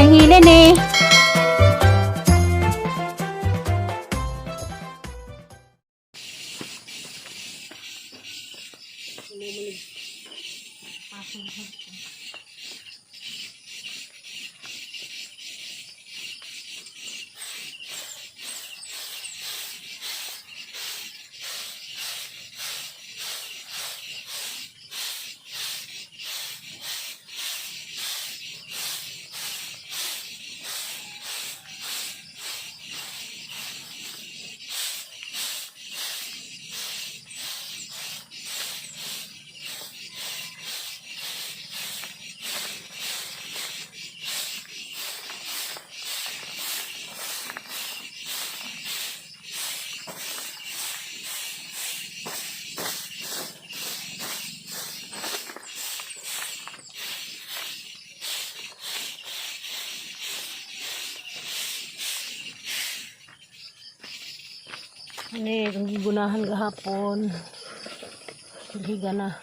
Nahilin eh. Ano kung gigunahan gahapon. Higa na.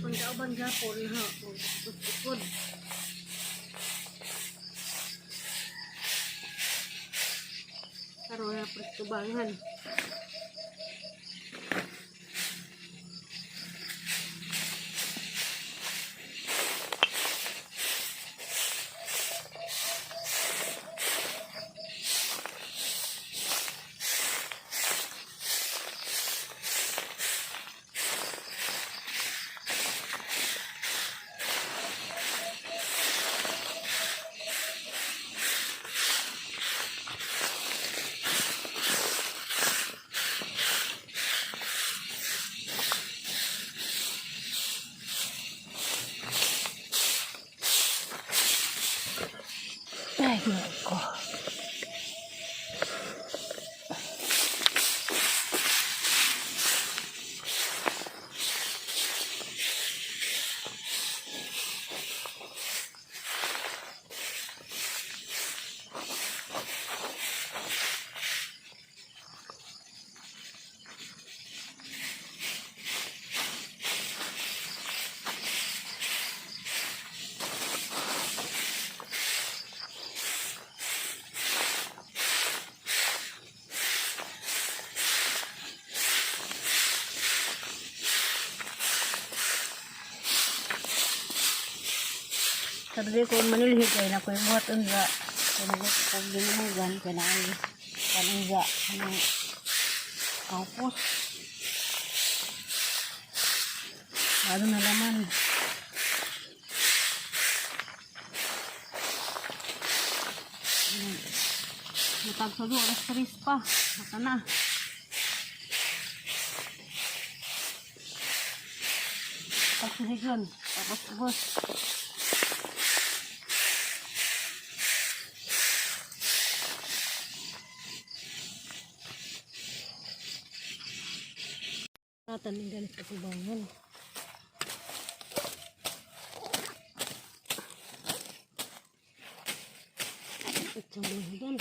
Pagkauban gahapon ha. Ukod. Karon na pertubangan. Ay, ko. Sabi ko manilhi kay na koy buhat unsa. Kay nag kog ginugan kay naay kan unsa kanang kaupos. Ano na laman. Matag sa oras 3 pa. Mata na. Pagsuhigon. Tapos ubos. Natanim ganit sa tubangan. Ito ang.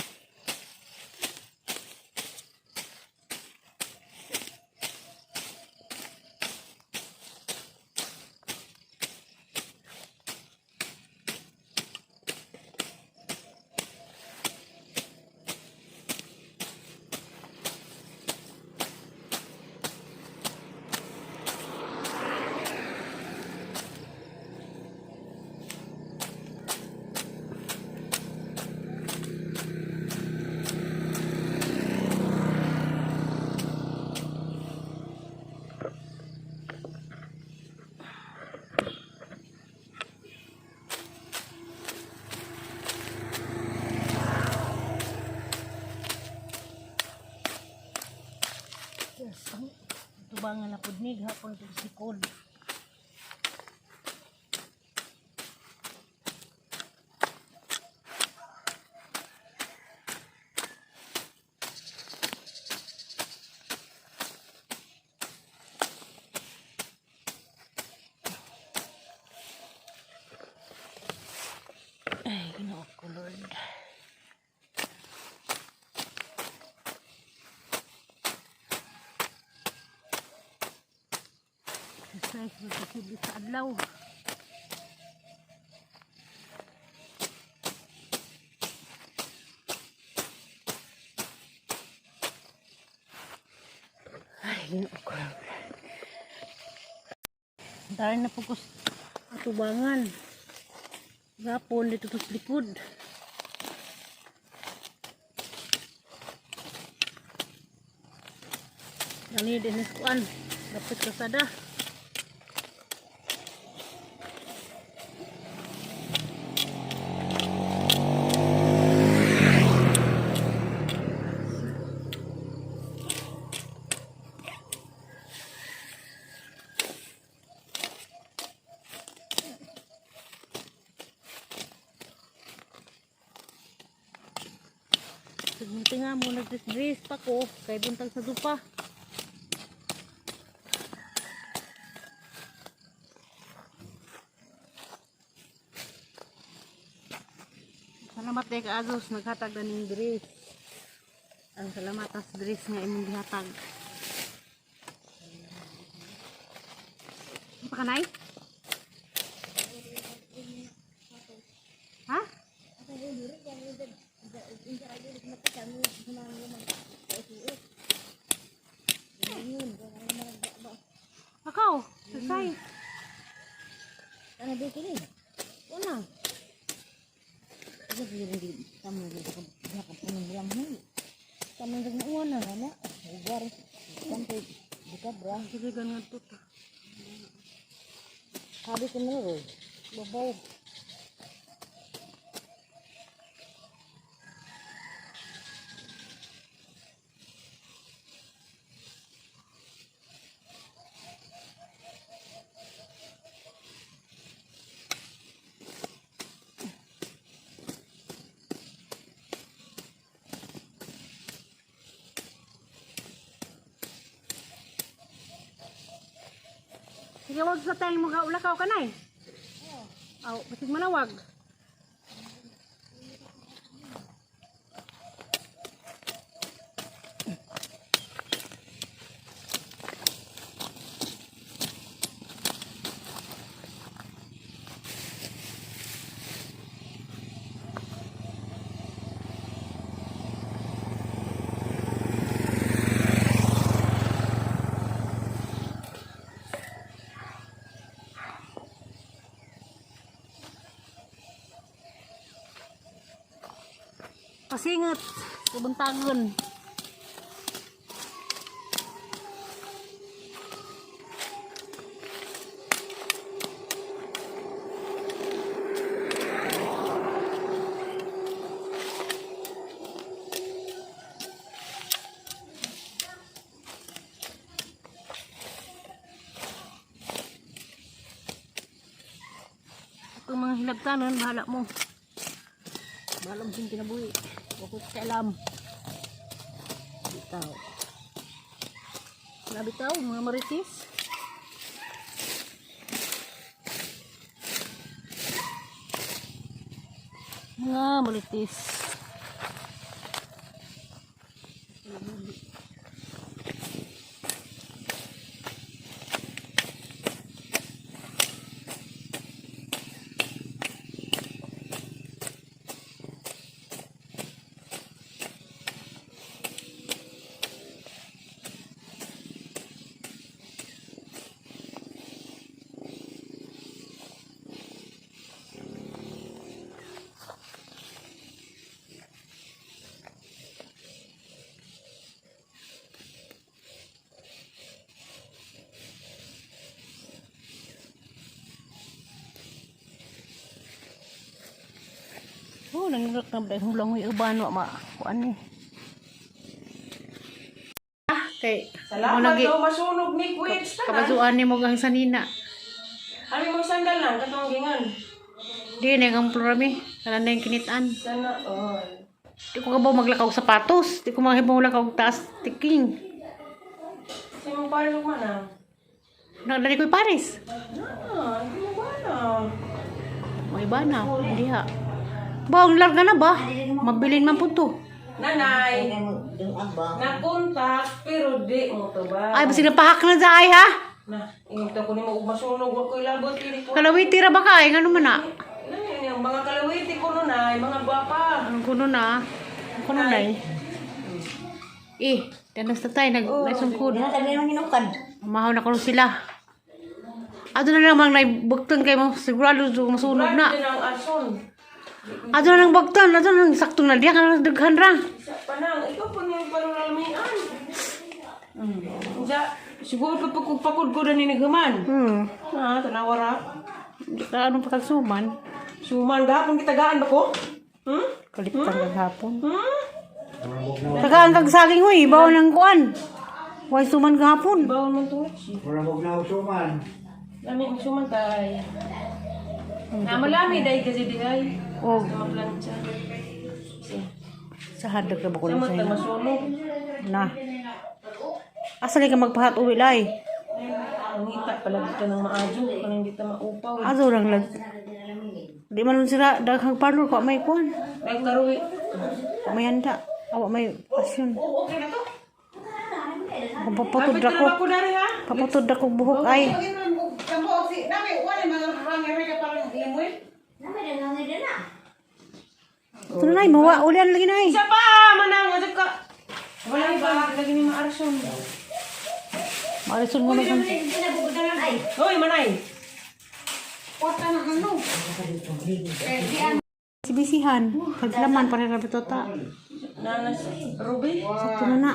Tubangan na pud ni gihapon to sikod. Ay, Ginoo ko, Lord. Exercise mo posible sa adlaw. Ay, Ginoo ko, Lord. Dahil na po ko sa atubangan. Gapon dito to sa likod. Dali din sa kuan. Dapat kasada. Buti nga mo nag-dress pa ko kay buntag sa dupa. Salamat kay Kaagos naghatag na ning dress. Ang salamat as dress nga imong gihatag. Pa kanay? Ha? Akaw, sasay. Ano ba ito rin? Una. Kasi hindi tamo rin sa kapunong bilang huli. Tamo rin na una na. Ugar. Sampai buka bra. Sige, ganun to. Sabi ko na rin. Babaw. Sige, wag sa tayong mga ulakaw ka na eh. Aw, basig manawag. Pasingat sa buntagon. Itong mga hilagtanan, bahala mo. Bahala mo siyang kinabuhi. Huwag ko kailam. Bitaw. Nabitaw, mga maritis. Mga maritis. Oh, nangilak na ba yung hulang uban wa ma kuan ni. Ah, Kay mo Salamat lagi daw masunog ni Quits tanan. kabasuan nimo ang sanina. Ano mong sandal lang katong gingan. Di na kang plurami. Kana na yung kinitan. Sana all. Di ko kabaw maglakaw og sapatos. Di ko mahimo maglakaw og taas tiking. Sa imong pares ug man. Nagdali ko'y Paris. Ah, hindi mo ba na? May iba na. Diha. Ba, ang larga na ba? Mabilin man po to. Nanay, Yung aba. nakontak pero di mo to ba? Ay, basig napahak na sa ay ha? Na, ingta ko nimo og masunog wa ko'y labot kini ko. Kalawiti ra ba ka? Ay, ngano man na? Nanay, ang mga kalawiti ko no nay, mga gwapa. Ang kuno na. Ang kuno na eh. Eh, danas na tayo. Nagsungkod. Dina tabi naman hinukad. Umahaw na kuno sila. Ato na lang naibuktan kay mo. Sigurado masunog na. Grabe ang ason. Ato na lang buktan. Ato na lang sakto na. Diya ka na daghan ra. Isa pa nang, ikaw po niyo panulamian. Ja, siguro pa pagkupakod ko na ni naghuman. Ah, tanawa ra. Di ka anong pagkagsuman. Suman gahapon kita gaan ba ko? Kaliputan kag hapon. Hmm? Tagaan kag saging huy. Bawa ng kuan. Way suman gahapon. Bawal man to. Mura mo na suman. Lami ang suman tay. Na malami dai kasi di ay. Oh, Maplancha. sa hadlok na ba ko Sa lang mga sa'yo? masunog. Na. Asa ka magpahat uwi lay? Ang ngita pala dito ng maadyo, kanang dito maupaw. Azo lang lag. Di man nun sila daghang parlor ko may kuan. Ay karuwi. Wa may handa. Awa may pasyon. Oh, okay na to. Kung paputod Kapit na ako. ba ko dari ha? Paputod ako buhok ay. Nami na nga na. Ito na nay, mawa ulian lagi nay. Isa pa manang adto ka. Wala pa lagi ni maarson. Maarison mo na kang. Ay. Hoy manay. Si bisihan. Paglaman para ra bitota. Nanas Ruby. Sakto na na.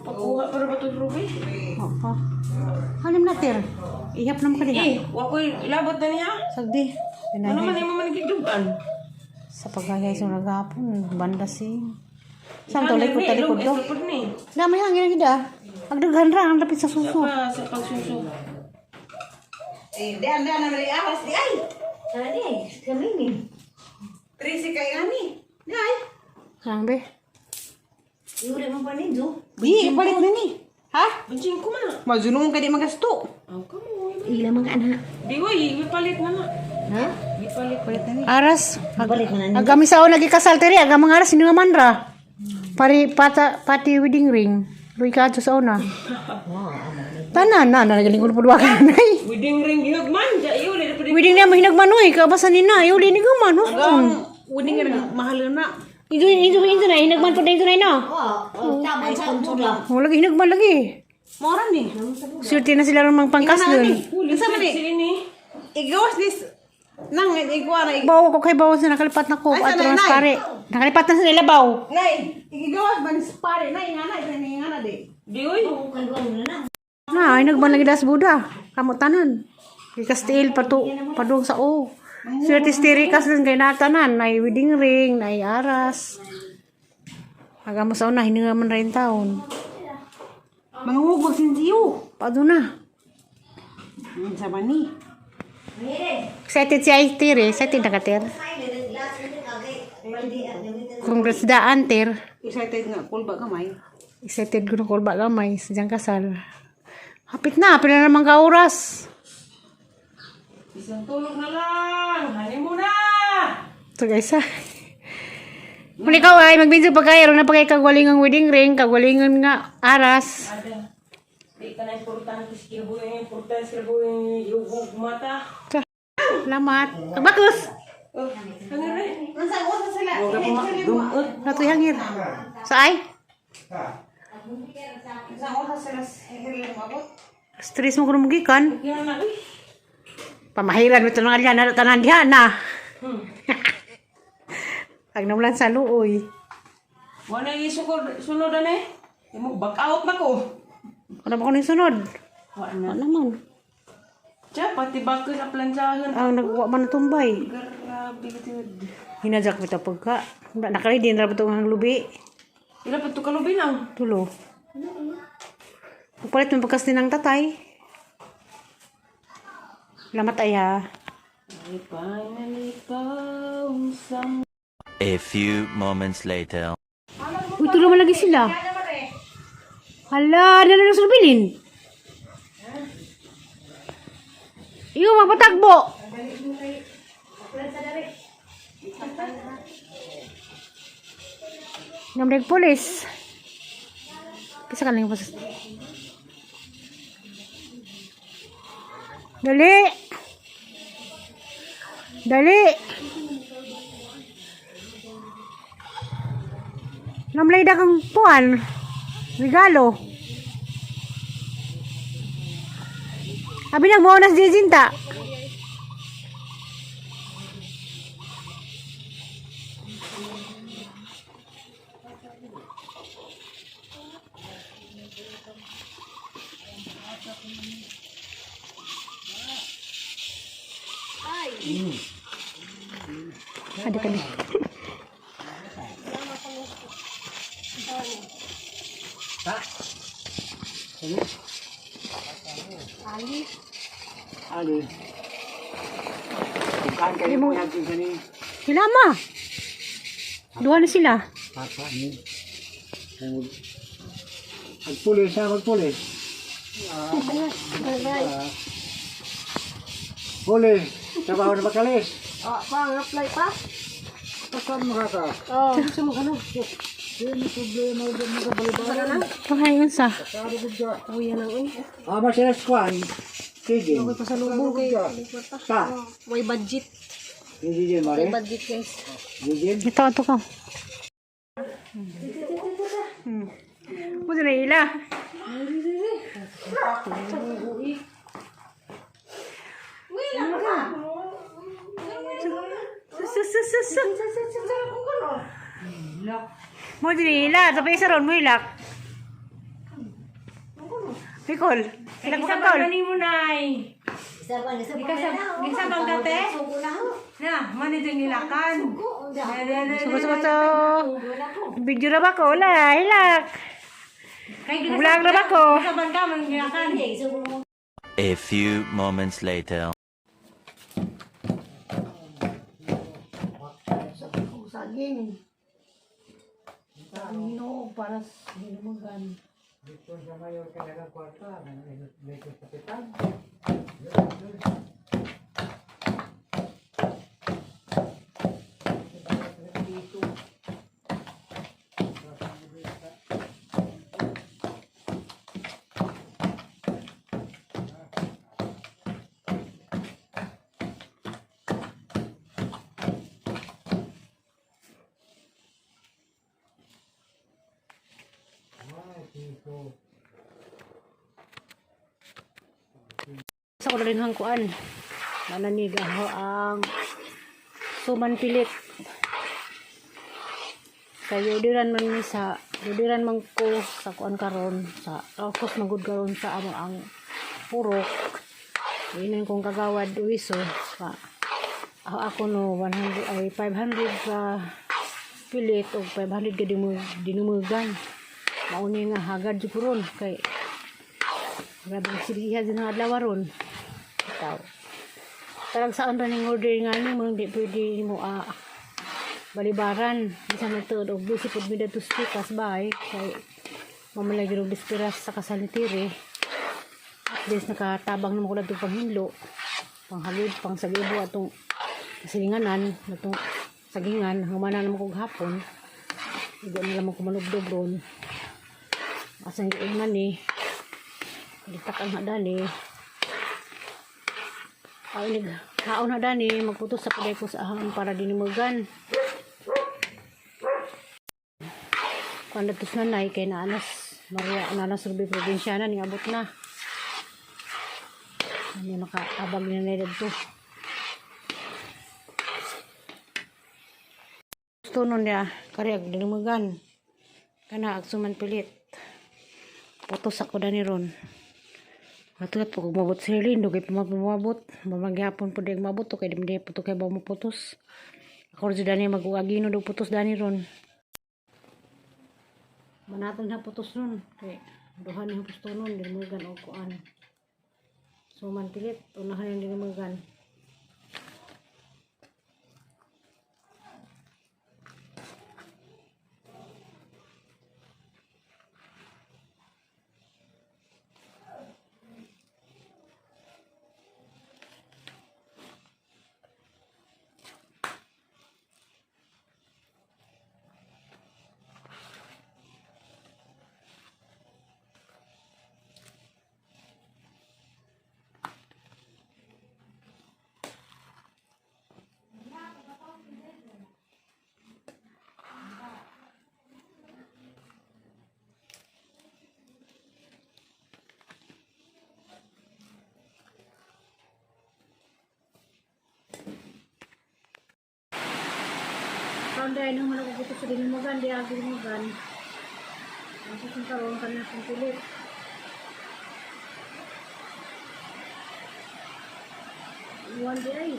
Pagkuha para ba to Ruby? Opo. Halim na tir. Ihap na makadiha. Eh, wa ko'y labot na niya. Sagdi. Ano man Pinahay. imo man gidugan? Sa paghayay sa nagapon, banda si. Saan to likod talikod do? Ito ni. Dami hangin gid ah. Agdaghan ra ang lapit sa suso. Pa sa pagsuso. Tara di ay. Kami ni. Sarang be. Iuri mo pa ninyo. Di, ipalit na ni. Ha? Benching ko man. Mazunong ka di magasto. Aw ka mo. Ila mga anak. Di way, ipalit na na. Ha? Ipalit palit na ni. Aras. Balik mo na ninyo. Agami sa una gikasal tiri aga mga aras nga man ra. Pari pata pati wedding ring. Luy ka sa una. Tanan na na nagaling ko pud wa ka nay. Wedding ring gihag man, ja iyo le pwede. Wedding na mahinag man oy kabasa ni na yuli ni guman huston. Uning nga mahal na. Ido ido ido na hinagman pud na ito na ino. Oh, tama sa konsola. Mo lagi hinagman lagi. Mora ni. Swerte na sila ron mang pangkas dun. Unsa man ni? Sila ni. Igawas this nang igwa na Bawa ko kay bawa sa nakalipat na ko Ay, at sa ron nanay. pare. Nakalipat na sa ilabaw. Nay, igawas man is pare nay nga na nga na di. Di oy. Na, ay nagman lagi das Buda. Kamo tanan. Ikastil pa to, padung sa o. Swerte stiri kas din kay natanan, nay wedding ring, nay aras. Aga mo sa una, hininga man rin taon. Manghuwag magsinsiyo. Pado na. Unsa man ni? Excited si ay tir eh. Excited na ka tir. Congrats daan tir. Excited nga kulba gamay. Excited ko na kulba gamay sa diyang kasal. Hapit na, pila naman ka oras. Isang tulog na lang. Honeymoon na. Ito guys ha. Kung ikaw ay magbinso pa kayo, na pa kay kagwalingang wedding ring, kagwalingan nga aras. Ada. Di ka na importante sa kilbuhin, importante sa kilbuhin, yugog mata. Salamat. Bakus! Oh, hangin rin. Unsa unsa sila? Huwag ka pa dumot. Natoy hangir. Sa ay? Unsa unsa sila hiling mabot? Stress mo kung mugikan. Kaya na, uy. Pamahiran mo ito ng alyan, na tanan diha na. Pag namulan sa luoy. Wala yung sukod, sunod na eh. Imo, back out na ko. Ano ba ko nang sunod? Wala na. Wala naman. Tiya, pati bako sa planchahan. Ang nagwa man na tumbay. Grabe ka tiyo. Hinajak mo ito pagka. Nakalay din ra ba itong lubi? Ila pa ito kalubi lang. Tulo. Palit mo pagkas din ng tatay. Salamat ay ha. A few moments later. Uy, tulo man lagi sila. Hala, nalo na sulbilin. Iyo, magpatagbo. Namreg pulis. Kisa ka lang yung pasas. Dali! Dali! Namlay da kang puan. Regalo. Abi nang mo nas jizinta. Adi kali. Ali. Kung kaan kayo mo yan ni Sila ma. Duha na sila. Papa ni. Magpulis ha, magpulis. Ah. Pulis, trabaho na makalis. Ah, pa, apply pa. Pasan mo ka ka. Oh, gusto mo ano? Sino problema dyan mga balibaran? Pangayon sa. Sabi ko ka. Uy, yan ang uy. Ama sila squan. Sige. Pasalubong kay Ta. May budget. Gigil, May Mare. budget, guys. Gigil. Ito, ito ka. Buti na ila. Sus, sus, sus, sus. Mo din ila, tapos isa ron mo ilak. Bicol. Ilak mo katol. mo, Nay. Gisabang ka, te? Na, mani dyan nilakan. Suko suko so. Video ra ba ko? Wala, ilak. Vlog ra ba ko? Gisabang ka, man nilakan. A few moments later. Saging. Ang hinuog para sa hinumugan. Dito sa mayor kailangan kwarta. May kapitan. Sa ko rin hangkuan. Mananig ako ang suman pilit. Kayo diran man mi sa diran man ko sa kuan karon sa August magud karon sa amo ang purok. Inan kong kagawad uwiso pa. Ako, ako no 100 ay 500 ka pilit og 500 ka dinumugan. Mauni nga hagad jud ko ron kay grabe ang siliha din ang adlaw ron. Ikaw. Tarang saan ra ning order nga nimo hindi pwede nimo balibaran. Bisan man tuod og busy pud mi dadto sa pikas bay kay mamalay gyud og dispiras sa kasanitiri. At least nakatabang naman ko dadto panghinlo, panghalid, pangsagibo atong kasilinganan, atong sagingan, humana naman kog hapon. Hindi na lamang ko manugdog ron. Asan yung man eh. Litak ang hadani. Ay, nag haon hadani, magputos sa paday ko sa ahang para dinimugan. Kuan datos nanay kay naanas Maria nanas Ruby probinsyana ning abot na. Ano makaabag na nila dito. Gusto nun niya, kari ag dinimugan. Kana ag suman pilit. Putos ako dani ron. Matulat po kung mabot si Lindo, kay pumabot. Mamaghapon po dahil mabot, kay di po kay ba maputos. Ako rin dani mag-uagino daw putos dani ron. Manatan na putos nun. Kay Duha ni pustonon dinamugan og kuan. Suman pilit unahan yung dinamugan. Karon dahil nung manag sa dinamugan, di ang dinamugan. Ang susong karon kanina kong pilit. Iwan di ay.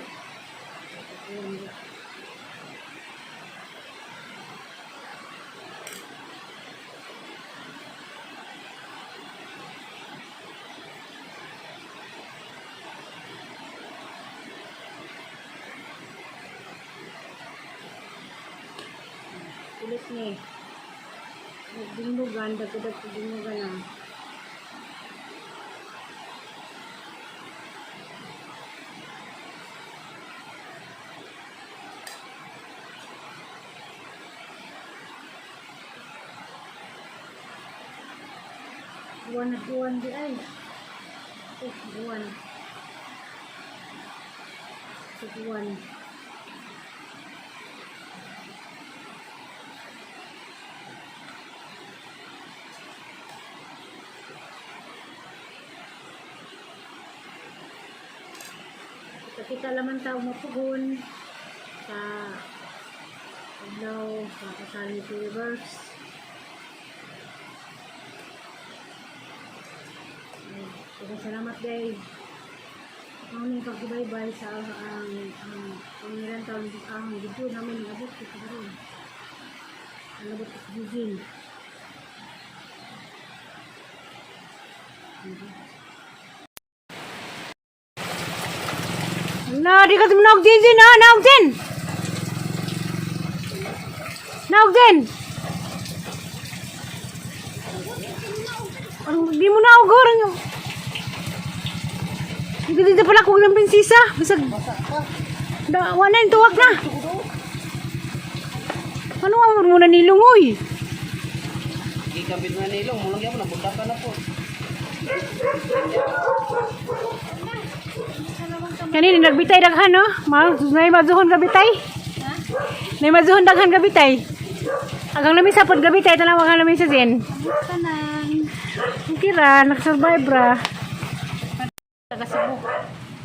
Iwan di. Pilit ni. Nagdinglugan, dagdag sa dinglugan na. Buwan at buwan di ay. Oh, buwan. Sa buwan. Kita-kita laman tao mapugon sa adlaw sa kasal ni Universe. Daghang salamat guys. Maraming pagsubaybay sa ang pangilan taon ang video namin ng abot ko sa karon. Ang abot ko sa Eugene. Na, di ka tumnog din din, ha? Naog din! Naog din! Ang di mo naog, orang. Hindi dito pala kung ng prinsesa. Bisag... Da, wala yung tuwak na. Ano nga mo na nilungoy? Gikabit na nilong, mulang yan, nabunda ka na po. Kanina nagbitay daghan no? Ma, nay mazuhon gabitay. Nay mazuhon daghan gabitay. Agang lami sa pod gabitay tanaw ang lami sa zin. Tanan. Okay ra, nakasurvive ra. Taga Cebu.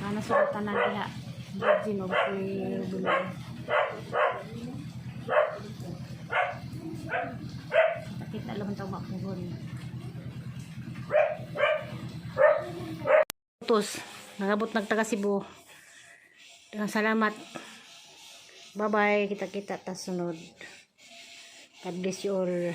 Ana sa tanan diha. Virgin og Kuy Bulong. Kita laman tao mapugon. Tos, nagabot nagtaga Cebu. Daghang salamat. Bye-bye. Kita-kita ta sunod. God bless you all.